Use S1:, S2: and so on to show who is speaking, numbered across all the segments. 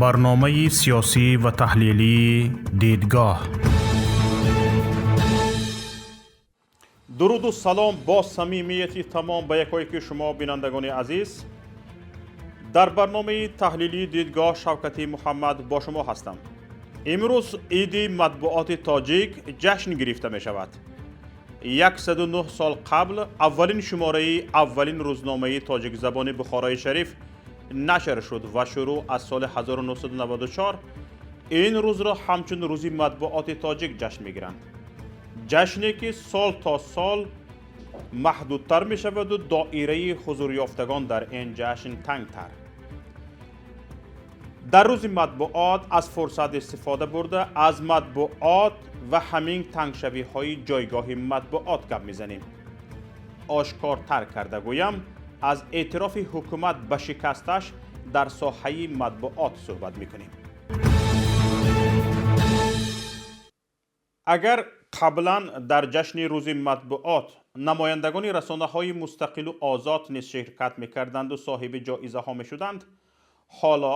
S1: Барномаи сиёсӣ ва таҳлилии «Дидгоҳ».
S2: Дуруду салом бо самимияти тамом ба якое ки шумо, бинандагони азиз. Дар барномаи таҳлилии «Дидгоҳ» Шавкати Муҳаммад бо шумо ҳастам. Имрӯз иди матбуоти тоҷик ҷашн гирифта мешавад. 109 сол қабл аввалин шумораи аввалин рӯзномаи тоҷикзабони Бухорои Шариф нашр шуд ва шурӯъ аз соли 1994 ин рӯзро ҳамчун рӯзи матбуоти тоҷик ҷашн мегиранд. Ҷашне ки сол то сол маҳдудтар мешаваду доираи ҳузурёфтагон дар ин ҷашн тангтар. Дар рӯзи матбуот аз фурсат истифода бурда, аз матбуот ва ҳамин тангшавиҳои ҷойгоҳи матбуот гап мезанем. Ошкортар карда гӯям, аз эътирофи ҳукумат ба шикасташ дар соҳаи матбуот суҳбат мекунем. Агар қаблан дар ҷашни рӯзи матбуот намояндагони расонаҳои мустақилу озод низ ширкат мекарданду соҳиби ҷоизаҳо мешуданд, ҳоло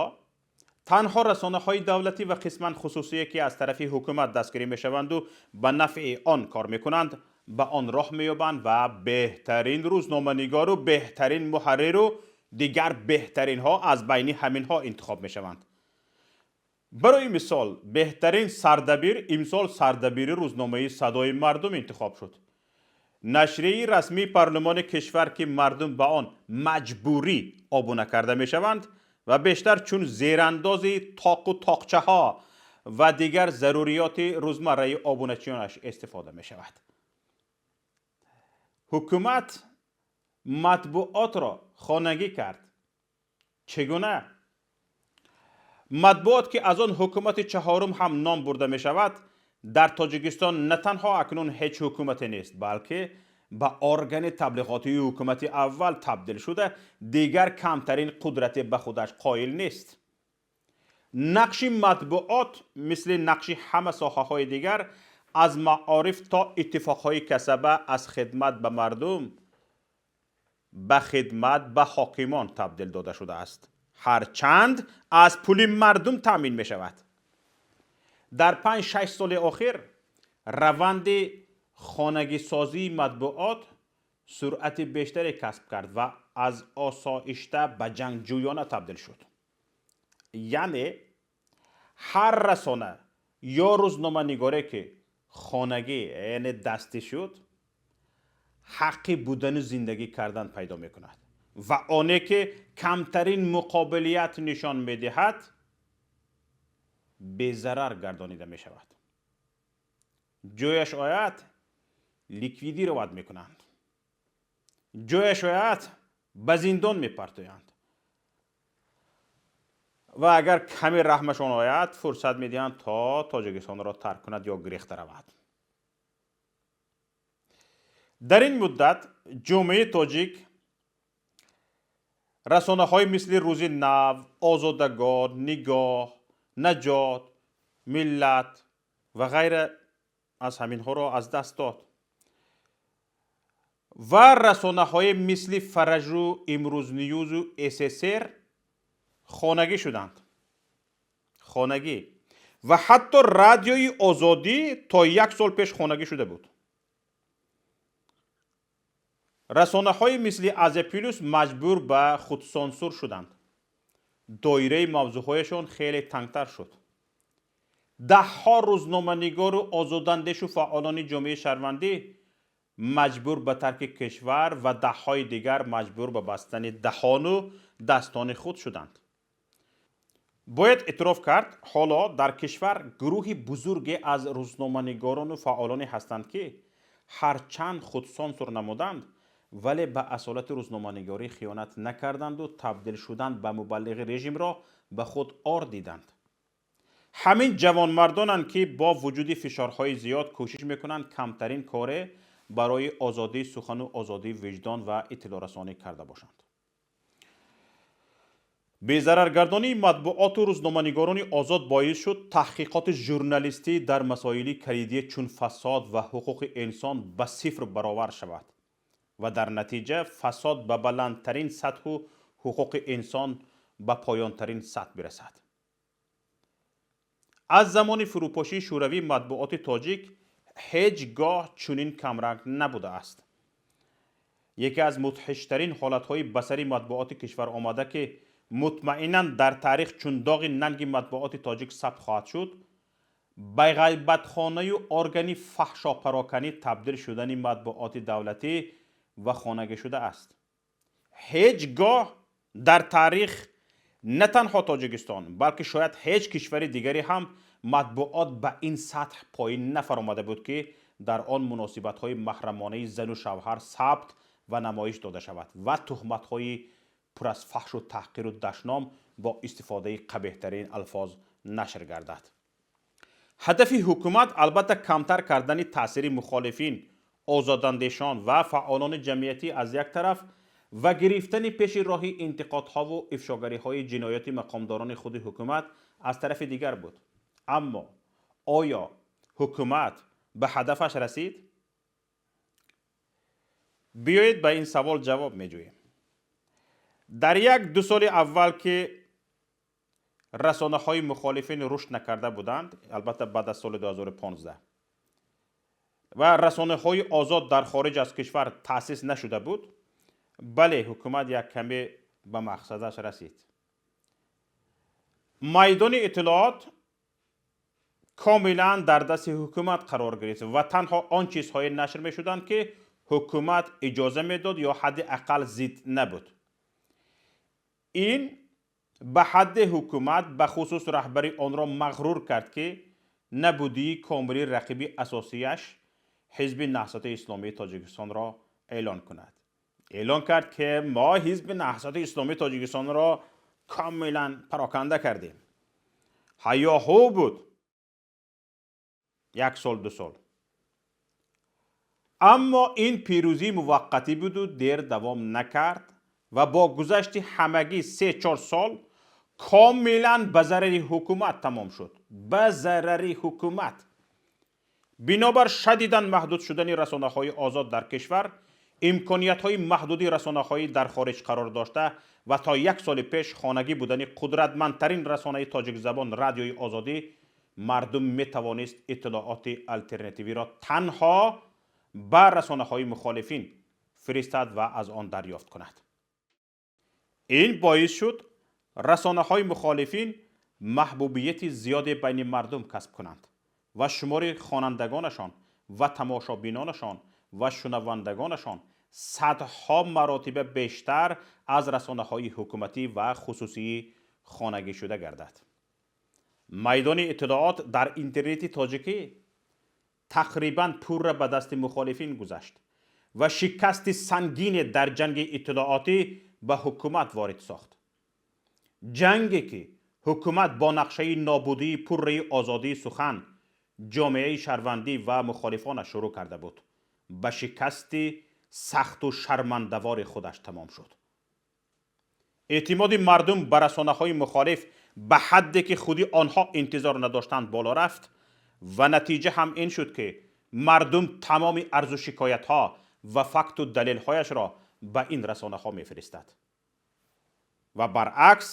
S2: танҳо расонаҳои давлатӣ ва қисман хусусие, ки аз тарафи ҳукумат дастгирӣ мешаванду ба нафъи он кор мекунанд, ба он роҳ меёбанд ва беҳтарин рӯзноманигору беҳтарин муҳарриру дигар беҳтаринҳо аз байни ҳаминҳо интихоб мешаванд. Барои мисол, беҳтарин сардабир имсол сардабири рӯзномаи «Садои мардум» интихоб шуд. Нашрияи расмии парлумони кишвар, ки мардум ба он маҷбурӣ обуна карда мешаванд ва бештар чун зерандози тоқу тоқчаҳо ва дигар заруриёти рӯзмарраи обуначиёнаш истифода мешавад. Ҳукумат матбуотро хонагӣ кард. Чӣ гуна? Матбуот, ки аз он ҳукумати чаҳорум ҳам ном бурда мешавад, дар Тоҷикистон на танҳо акнун ҳеҷ ҳукумате нест, балки ба органи таблиғотии ҳукумати аввал табдил шуда, дигар камтарин қудрате ба худаш қоил нест. Нақши матбуот мисли нақши ҳама соҳаҳои дигар, аз маориф то иттифоқҳои касаба, аз хидмат ба мардум ба хидмат ба ҳокимон табдил дода шудааст, ҳарчанд аз пули мардум таъмин мешавад. Дар 5-6 соли охир раванди хонагисозии матбуот суръати бештаре касб кард ва аз осоишта ба ҷангҷӯёна табдил шуд. Яъне ҳар расона ё рӯзноманигоре, ки хонагӣ, яъне дастӣ шуд, ҳаққи будану зиндагӣ кардан пайдо мекунад ва оне ки камтарин муқобилият нишон медиҳад, безарар гардонида мешавад. Ҷояш ояд, ликвидировать мекунанд, ҷояш ояд, ба зиндон мепартоянд ва агар каме раҳмашон ояд, фурсат медиҳанд, то Тоҷикистонро тарк кунад ё гирехта равад. Дар ин муддат ҷомеаи тоҷик расонаҳои мисли «Рӯзи нав», «Озодагон», «Нигоҳ», «Наҷот», «Миллат» ва ғайра аз ҳаминҳоро аз даст дод ва расонаҳои мисли «Фаражу», «Имрӯзньюзу» «ССР» хонагӣ шуданд. Хонагӣ. Ва ҳатто Радиои Озодӣ то як сол пеш хонагӣ шуда буд. Расонаҳои мисли «Азия Плюс» маҷбур ба худсансур шуданд, доираи мавзӯъҳояшон хеле тангтар шуд. Даҳҳо рӯзноманигору озодандешу фаъолони ҷомеаи шаҳрвандӣ маҷбур ба тарки кишвар ва даҳҳои дигар маҷбур ба бастани даҳону дастони худ шуданд. Бояд эътироф кард, ҳоло дар кишвар гурӯҳи бузурге аз рӯзноманигорону фаъолоне ҳастанд, ки ҳарчанд худсансур намуданд, вале ба асолати рӯзноманигорӣ хиёнат накарданду табдил шудан ба мубаллиғи режимро ба худ ор диданд. Ҳамин ҷавонмардонанд, ки бо вуҷуди фишорҳои зиёд кӯшиш мекунанд камтарин коре барои озодии сухану озодии виҷдон ва иттилоърасонӣ карда бошанд. Безараргардонии матбуоту рӯзноманигорони озод боис шуд, таҳқиқоти журналистӣ дар масоили калидие чун фасод ва ҳуқуқи инсон ба сифр баровар шавад ва дар натиҷа фасод ба баландтарин сатҳу ҳуқуқи инсон ба поёнтарин сатҳ бирасад. Аз замони фурӯпошии Шӯравӣ матбуоти тоҷик ҳеҷ гоҳ чунин камранг набудааст. Яке аз мудҳиштарин ҳолатҳои ба сари матбуоти кишвар омада, ки мутмаинан дар таърих чун доғи нанги матбуоти тоҷик сабт хоҳад шуд, ба ғайбатхонаю органи фаҳшопароканӣ табдил шудани матбуоти давлатӣ ва хонагӣ шудааст. Ҳеҷ гоҳ дар таърих на танҳо Тоҷикистон, балки шояд ҳеҷ кишвари дигаре ҳам матбуот ба ин сатҳ поин нафаромада буд, ки дар он муносибатҳои маҳрамонаи зану шавҳар сабт ва намоиш дода шавад ва туҳматҳои пур аз фаҳшу таҳқиру дашном бо истифодаи қабеҳтарин алфоз нашр гардад. Ҳадафи ҳукумат албатта камтар кардани таъсири мухолифин, озодандешон ва фаъолони ҷамъиятӣ аз як тараф ва гирифтани пеши роҳи интиқодҳову ифшогариҳои ҷинояти мақомдорони худи ҳукумат аз тарафи дигар буд. Аммо оё ҳукумат ба ҳадафаш расид? Биёед, ба ин савол ҷавоб меҷӯем. Дар 1-ду соли аввал, ки расонаҳои мухолифин рушд накарда буданд, албатта баъд аз соли 2015, ва расонаҳои озод дар хориҷ аз кишвар таъсис нашуда буд, бале, ҳукумат як каме ба мақсадаш расид. Майдони иттилоот комилан дар дасти ҳукумат қарор гирифт ва танҳо он чизҳое нашр мешуданд, ки ҳукумат иҷоза медод ё ҳадди ақал зид набуд. Ин ба ҳадди ҳукумат, бахусус раҳбари онро мағрур кард, ки набудии комили рақиби асосияш, Ҳизби Наҳзати Исломии Тоҷикистонро эълон кунад. Эълон кард, ки мо Ҳизби Наҳзати Исломии Тоҷикистонро комилан пароканда кардем. Ҳаёҳу буд як сол, 2 сол. Аммо ин пирӯзӣ муваққатӣ буду дер давом накард ва бо гузашти ҳамагӣ 3-4 сол комилан ба зарари ҳукумат тамом шуд, ба зарари ҳукумат. Бинобар шадидан маҳдуд шудани расонаҳои озод дар кишвар, имкониятҳои маҳдуди расонаҳои дар хориҷ қарор дошта ва то як соли пеш хонагӣ будани қудратмандтарин расонаи тоҷикзабон, Радиои Озодӣ, мардум метавонист иттилооти алтернативиро танҳо ба расонаҳои мухолифин фиристад ва аз он дарёфт кунад. Ин боис шуд, расонаҳои мухолифин маҳбубияти зиёде байни мардум касб кунанд ва шумори хонандагонашон ва тамошобинонашон ва шунавандагонашон садҳо маротиба бештар аз расонаҳои ҳукуматӣ ва хусусии хонагӣ шуда гардад. Майдони иттилоот дар интернети тоҷикӣ тақрибан пурра ба дасти мухолифин гузашт ва шикасти сангине дар ҷанги иттилоотӣ ба ҳукумат ворид сохт, ҷанге ки ҳукумат бо нақшаи нобудии пурраи озодии сухан, ҷомеаи шаҳрвандӣ ва мухолифонаш шурӯъ карда буд, ба шикасти сахту шармандавори худаш тамом шуд. Эътимоди мардум ба расонаҳои мухолиф ба ҳадде, ки худи онҳо интизор надоштанд, боло рафт ва натиҷа ҳам ин шуд, ки мардум тамоми арзу шикоятҳо ва факту далелҳояшро ба ин расонаҳо мефиристад ва баръакс,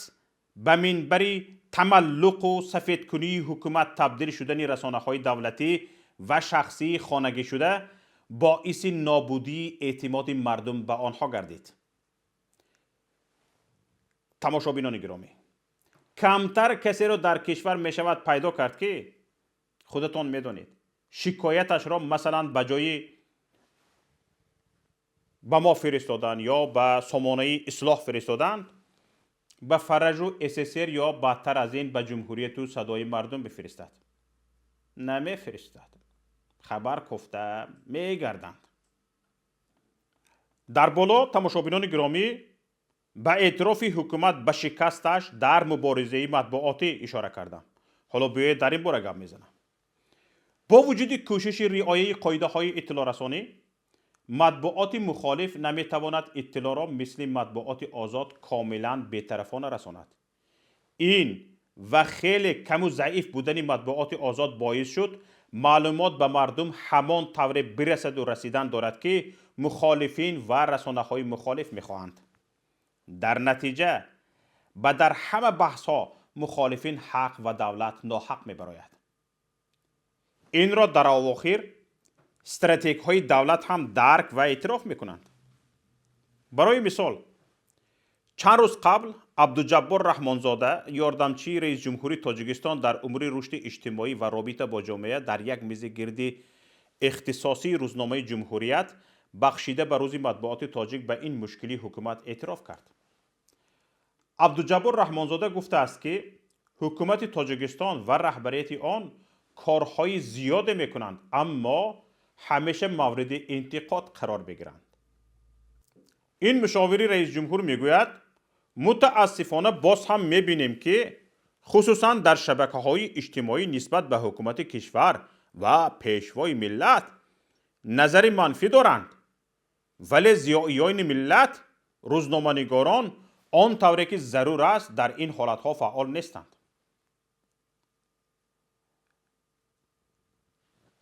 S2: ба минбари тамаллуқу сафедкунии ҳукумат табдил шудани расонаҳои давлатӣ ва шахсии хонагишуда боиси нобудии эътимоди мардум ба онҳо гардид. Тамошобинони гиромӣ, камтар касеро дар кишвар мешавад пайдо кард, ки худатон медонед, шикояташро масалан ба ҷои ба мо фиристодан ё ба сомонаи Ислоҳ фиристодан, ба Фараҷу ССР ё бадтар аз ин ба Ҷумҳурияту Садои мардум бифиристад. Намефиристад, хабар кофта мегарданд. Дар боло, тамошобинони гиромӣ, ба эътирофи ҳукумат ба шикасташ дар муборизаи матбуотӣ ишора кардам. Ҳоло биёед, дар ин бора гап мезанам. Бо вуҷуди кӯшиши риояи қоидаҳои иттилоърасонӣ, матбуоти мухолиф наметавонад иттилоъро мисли матбуоти озод комилан бетарафона расонад. Ин ва хеле каму заиф будани матбуоти озод боис шуд, маълумот ба мардум ҳамон тавре бирасаду расидан дорад, ки мухолифин ва расонаҳои мухолиф мехоҳанд. Дар натиҷа ба дар ҳама баҳсҳо мухолифин ҳақ ва давлат ноҳақ мебарояд. Инро дар авохир стратегҳои давлат ҳам дарк ва эътироф мекунанд. Барои мисол, чанд рӯз қабл Абдуҷаббор Раҳмонзода, ёрдамчии раисҷумҳури Тоҷикистон дар умури рушди иҷтимоӣ ва робита бо ҷомеа, дар як мизи гирди ихтисосии рӯзномаи Ҷумҳурият, бахшида ба Рӯзи матбуоти тоҷик, ба ин мушкилии ҳукумат эътироф кард. Абдуҷаббор Раҳмонзода гуфтааст, ки ҳукумати Тоҷикистон ва раҳбарияти он корҳои зиёде мекунанд, аммо ҳамеша мавриди интиқод қарор мегиранд. Ин мушовири раисҷумҳур мегӯяд: мутаассифона, боз ҳам мебинем, ки хусусан дар шабакаҳои иҷтимоӣ нисбат ба ҳукумати кишвар ва пешвои миллат назари манфӣ доранд, вале зиёиёни миллат, рӯзноманигорон он тавре ки зарур аст, дар ин ҳолатҳо фаъол нестанд.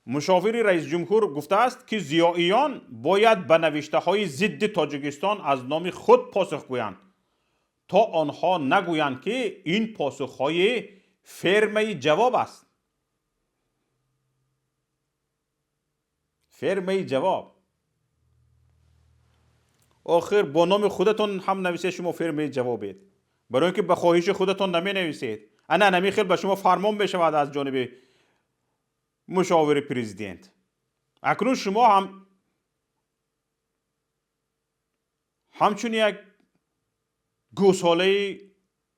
S2: Мушовири раисҷумҳур гуфтааст, ки зиёиён бояд ба навиштаҳои зидди Тоҷикистон аз номи худ посух гӯянд, то онҳо нагӯянд, ки ин посухҳои фермаи ҷавоб аст. Фермаи ҷавоб. Охир бо номи худатон ҳам нависед, шумо фермаи ҷавобед, барои ин ки ба хоҳиши худатон наменависед. Ана ҳамин хел ба шумо фармон мешавад аз ҷониби мушовири президент. Акнун шумо ҳам ҳамчун як гӯсолаи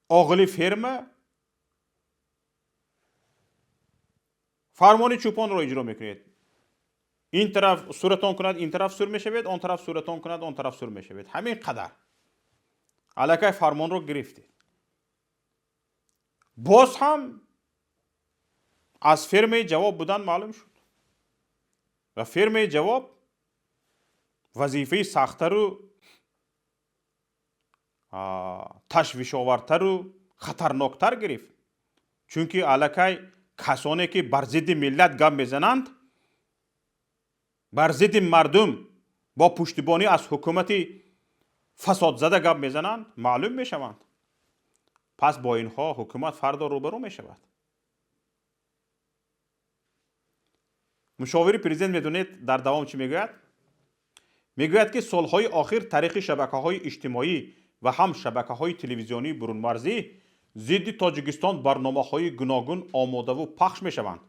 S2: оғили ферма фармони чӯпонро иҷро мекунед. Ин тараф суратон кунад, ин тараф сур мешавед, он тараф суратон кунад, он тараф сур мешавед. Ҳамин қадар аллакай фармонро гирифтед. Боз ҳам аз фермаи ҷавоб будан маълум шуд ва фермаи ҷавоб вазифаи сахттару ташвишовартару хатарноктар гирифт, чунки аллакай касоне ки бар зидди миллат гап мезананд, бар зидди мардум бо пуштибонӣ аз ҳукумати фасодзада гап мезананд, маълум мешаванд. Пас бо инҳо ҳукумат фардо рӯбарӯ мешавад. Мушовири президент, медонед, дар давом чӣ мегӯяд? Мегӯяд, ки солҳои охир тариқи шабакаҳои иҷтимоӣ ва ҳам шабакаҳои телевизионии бурунмарзӣ зидди Тоҷикистон барномаҳои гуногун омодаву пахш мешаванд.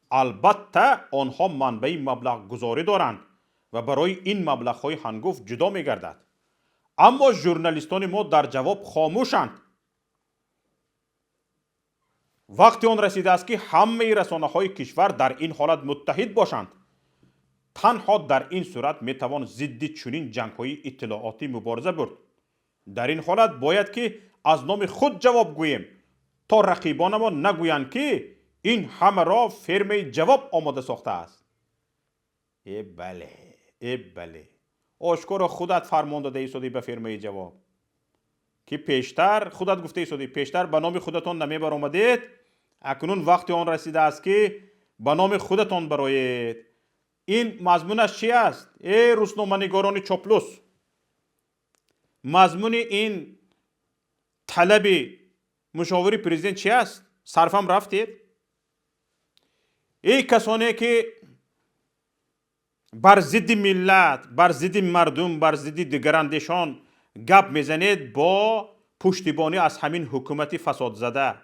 S2: Албатта, онҳо манбаи маблағгузорӣ доранд ва барои ин маблағҳои ҳангуфт ҷудо мегардад, аммо журналистони мо дар ҷавоб хомӯшанд. Вақти он расидааст, ки ҳамаи расонаҳои кишвар дар ин ҳолат муттаҳид бошанд. Танҳо дар ин сурат метавон зидди чунин ҷангҳои иттилоотӣ мубориза бурд. Дар ин ҳолат бояд ки аз номи худ ҷавоб гӯем, то рақибонамон нагӯянд, ки ин ҳамаро фермаи ҷавоб омода сохтааст. Э бале, э бале, ошкоро худат фармон дода истодӣ ба фермаи ҷавоб, ки пештар худат гуфта истодӣ, пештар ба номи худатон намебаромадед, акнун вақти он расидааст, ки ба номи худатон бароед. Ин мазмунаш чи аст, э рӯзноманигорони чоплус? Мазмуни ин талаби мушовири президент чи аст? Сарфам рафтед. Эй касоне ки бар зидди миллат, бар зидди мардум, бар зидди дигарандешон гап мезанед бо пуштибонӣ аз ҳамин ҳукумати фасодзада,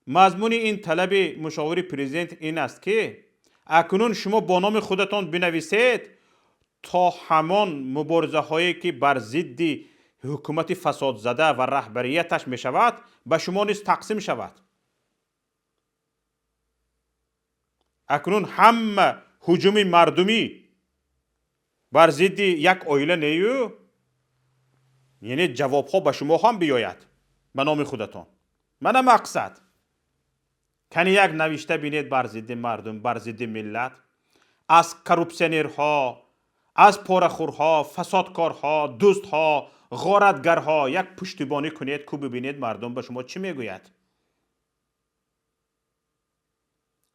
S2: мазмуни ин талаби мушовири президент ин аст, ки акнун шумо бо номи худатон бинависед, то ҳамон муборизаҳое ки бар зидди ҳукумати фасодзада ва раҳбарияташ мешавад, ба шумо низ тақсим шавад. Акнун ҳама ҳуҷуми мардумӣ бар зидди як оила нею, яъне ҷавобҳо ба шумо ҳам биёяд ба номи худатон. Мана мақсад. Кани як навишта бинед бар зидди мардум, бар зидди миллат, аз коррупсионерҳо, аз порахӯрҳо, фасодкорҳо, дӯстҳо, ғоратгарҳо як пуштибонӣ кунед, ку бибинед мардум ба шумо чӣ мегӯяд.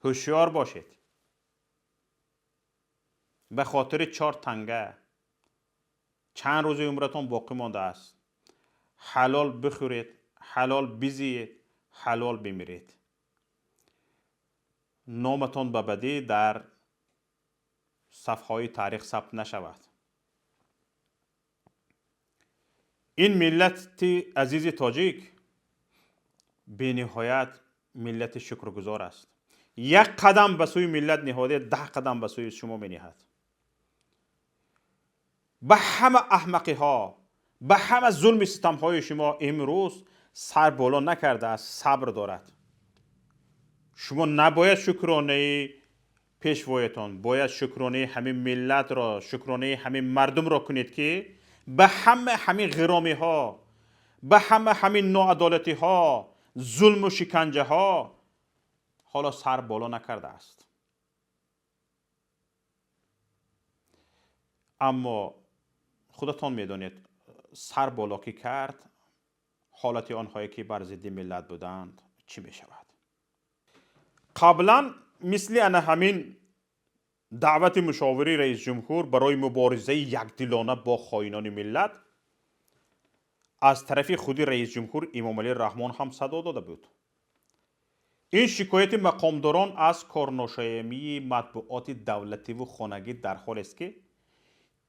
S2: Ҳушёр бошед. Ба хотири чор танга чанд рӯзи умратон боқӣ мондааст. Ҳалол бихӯред, Ҳалол бизиед, ҳалол бимиред. Номатон ба бадӣ дар сафҳаҳои таърих сабт нашавад. Ин миллати азизи тоҷик бениҳоят миллати шукргузор аст. Як қадам ба сӯи миллат ниҳодед, 10 қадам ба сӯи шумо мениҳад. Ба ҳама аҳмақиҳо, ба ҳама зулми ситамҳои шумо имрӯз сар боло накардааст, сабр дорад. Шумо набояд шукронаи пешвоятон, бояд шукронаи ҳамин миллатро, шукронаи ҳамин мардумро кунед, ки ба ҳама ҳамин ғиромиҳо, ба ҳама ҳамин ноадолатиҳо, зулму шиканҷаҳо ҳоло сар боло накардааст. Аммо худатон медонед, сар боло ки кард, ҳолати онҳое ки бар зидди миллат буданд чӣ мешавад. Қаблан мисли ана ҳамин даъвати мушовири раисҷумҳур барои муборизаи якдилона бо хоинони миллат аз тарафи худи раисҷумҳур Эмомалӣ Раҳмон ҳам садо дода буд. Ин шикояти мақомдорон аз корношоямии матбуоти давлативу хонагӣ дар ҳолест, ки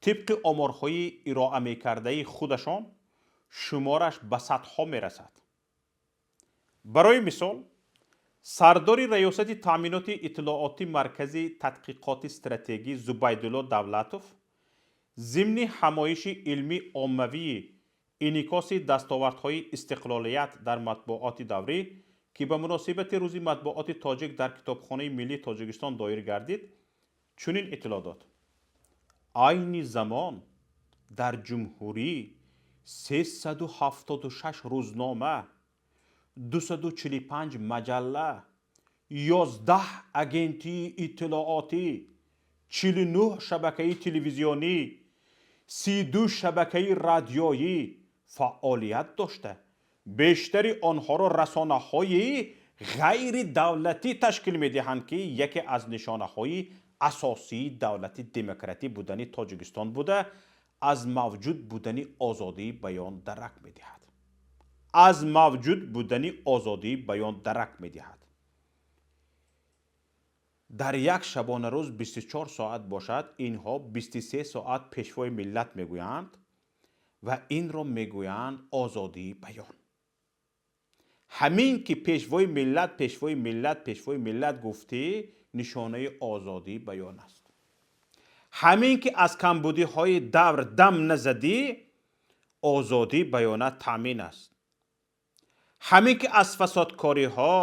S2: тибқи оморҳои ироа мекардаи худашон шумораш ба садҳо мерасад. Барои мисол, сардори раёсати таъминоти иттилоотӣ Маркази тадқиқоти стратегӣ Зубайдулло Давлатов зимни ҳамоиши илмӣ оммавии инъикоси дастовардҳои истиқлолият дар матбуоти даврӣ, ки ба муносибати рӯзи матбуоти тоҷик дар Китобхонаи миллии Тоҷикистон доир гардид, чунин иттилоъ дод. Айни замон дар ҷумҳурӣ 376 рӯзнома, 245 маҷалла, 11 агентии иттилоотӣ, 49 шабакаи телевизионӣ, 32 шабакаи радиоӣ фаъолият дошта, бештари онҳоро расонаҳои ғайридавлатӣ ташкил медиҳанд, ки яке аз нишонаҳои асосии давлати демократӣ будани Тоҷикистон буда, аз мавҷуд будани озодии баён дарак медиҳад. Аз мавҷуд будани озодии баён дарак медиҳад. Дар як шабонарӯз 24 соат бошад, инҳо 23 соат пешвои миллат мегӯянд ва инро мегӯянд озодии баён. Ҳамин ки пешвои миллат, пешвои миллат, пешвои миллат гуфтӣ, нишонаи озодии баён аст. Ҳамин ки аз камбудиҳои давр дам назадӣ, озодии баёнат таъмин аст. Ҳамин ки аз фасодкориҳо,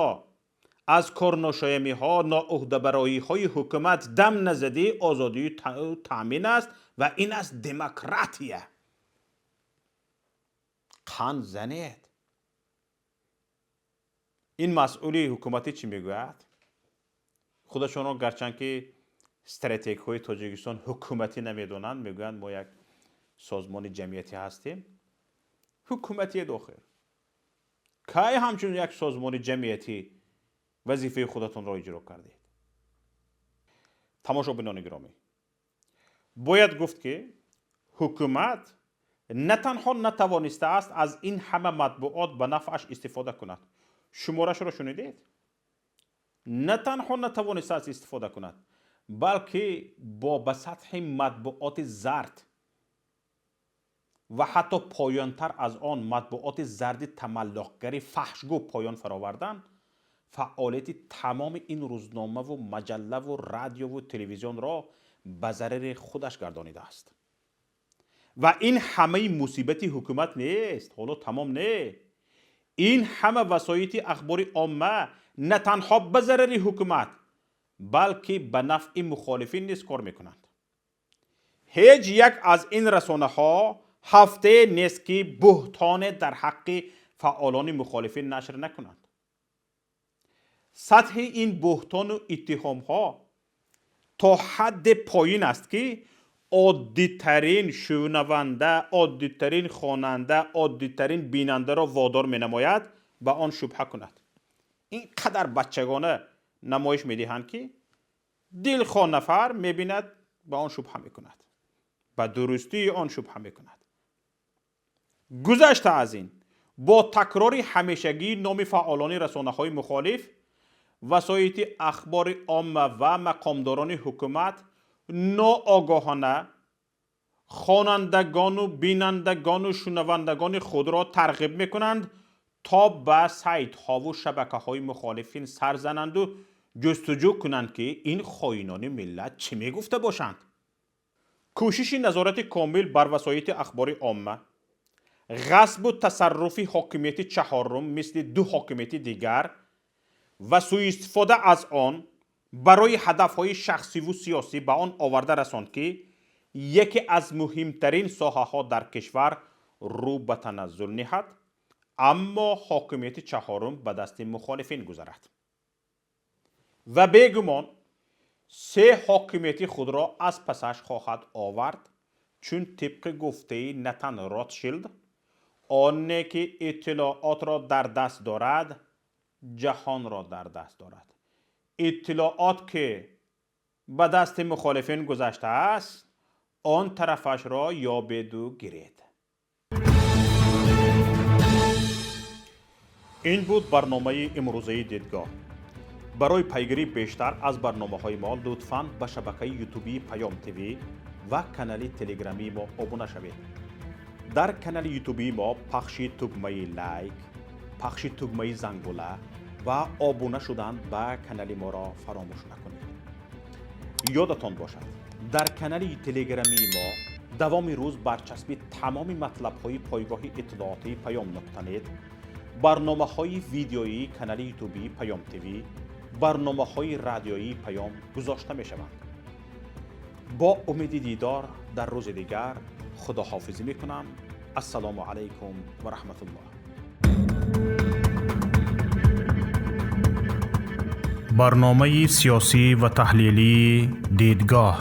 S2: аз корношоямиҳо, ноуҳдабароиҳои ҳукумат дам назадӣ, озодии таъмин аст ва ин аст демократия. Қанд занед. Ин масъули ҳукуматӣ чӣ мегӯяд? Худашонро гарчанд ки стратегҳои Тоҷикистон ҳукуматӣ намедонанд, мегӯянд мо як созмони ҷамъиятӣ ҳастем. Ҳукуматие дохир. Кай ҳамчун як созмони ҷамъиятӣ вазифаи худатонро иҷро кардед? Тамошобинони гиромӣ, бояд гуфт, ки ҳукумат на танҳо натавонистааст аз ин ҳама матбуот ба нафъаш истифода кунад. Шуморашро шунидед? На танҳо натавонистааст истифода кунад, балки бо ба сатҳи матбуоти зард ва ҳатто поёнтар аз он матбуоти зарди тамаллоқгари фаҳшгӯ поён фаровардан, фаъолияти тамоми ин рӯзномаву маҷаллаву радиову телевизионро ба зарари худаш гардонидааст. Ва ин ҳамаи мусибати ҳукумат нест, ҳоло тамом не. Ин ҳама васоити ахбори омма на танҳо ба зарари ҳукумат, балки ба нафъи мухолифин низ кор мекунанд. Ҳеҷ як аз ин расонаҳо ҳафтае нест, ки буҳтоне дар ҳаққи фаъолони мухолифин нашр накунанд. Сатҳи ин буҳтону иттиҳомҳо то ҳадде поин аст, ки оддитарин шунаванда, оддитарин хонанда, оддитарин бинандаро водор менамояд ба он шубҳа кунад. Ин қадар бачагона намоиш медиҳанд, ки дилхоҳ нафар мебинад, ба он шубҳа мекунад, ба дурустии он шубҳа мекунад. Гузашта аз ин, Бо такрори ҳамешагии номи фаъолони расонаҳои мухолиф, васоити ахбори омма ва мақомдорони ҳукумат ноогоҳона хонандагону бинандагону шунавандагони худро тарғиб мекунанд, то ба сайтҳову шабакаҳои мухолифин сар зананду ҷустуҷӯ кунанд, ки ин хоинони миллат чӣ мегуфта бошанд. Кӯшиши назорати комил бар васоити ахбори омма, ғасбу тасарруфи ҳокимияти чаҳорум мисли ду ҳокимияти дигар ва сӯистифода аз он барои ҳадафҳои шахсиву сиёсӣ ба он оварда расонд, ки яке аз муҳимтарин соҳаҳо дар кишвар рӯ ба таназзул ниҳад, аммо ҳокимияти чаҳорум ба дасти мухолифин гузарад ва бегумон се ҳокимияти худро аз пасаш хоҳад овард, чун тибқи гуфтаи Натан Ротшилд, оне ки иттилоотро дар даст дорад, ҷаҳонро дар даст дорад. Иттилоот ки ба дасти мухолифин гузаштааст, он тарафашро ёбеду гиред. Ин буд барномаи имрӯзаи «Дидгоҳ». Барои пайгирии бештар аз барномаҳои мо лутфан ба шабакаи ютубии «Паём ТВ» ва канали телеграмии мо обуна шавед. Дар канали ютубии мо пахши тугмаи лайк, пахши тугмаи зангула ва обуна шудан ба канали моро фаромӯш накунед. Ёдатон бошад, дар канали телеграмии мо давоми рӯз барчаспи тамоми матлабҳои пойгоҳи иттилоотии Паём.нет, барномаҳои видеоии канали ютубии Паём ТВ, барномаҳои радиоии Паём гузошта мешаванд. Бо умеди дидор дар рӯзи дигар худоҳофизӣ мекунам. Ассалому алайкум ва раҳматуллоҳ.
S1: Барномаи сиёсӣ ва таҳлилии «Дидгоҳ».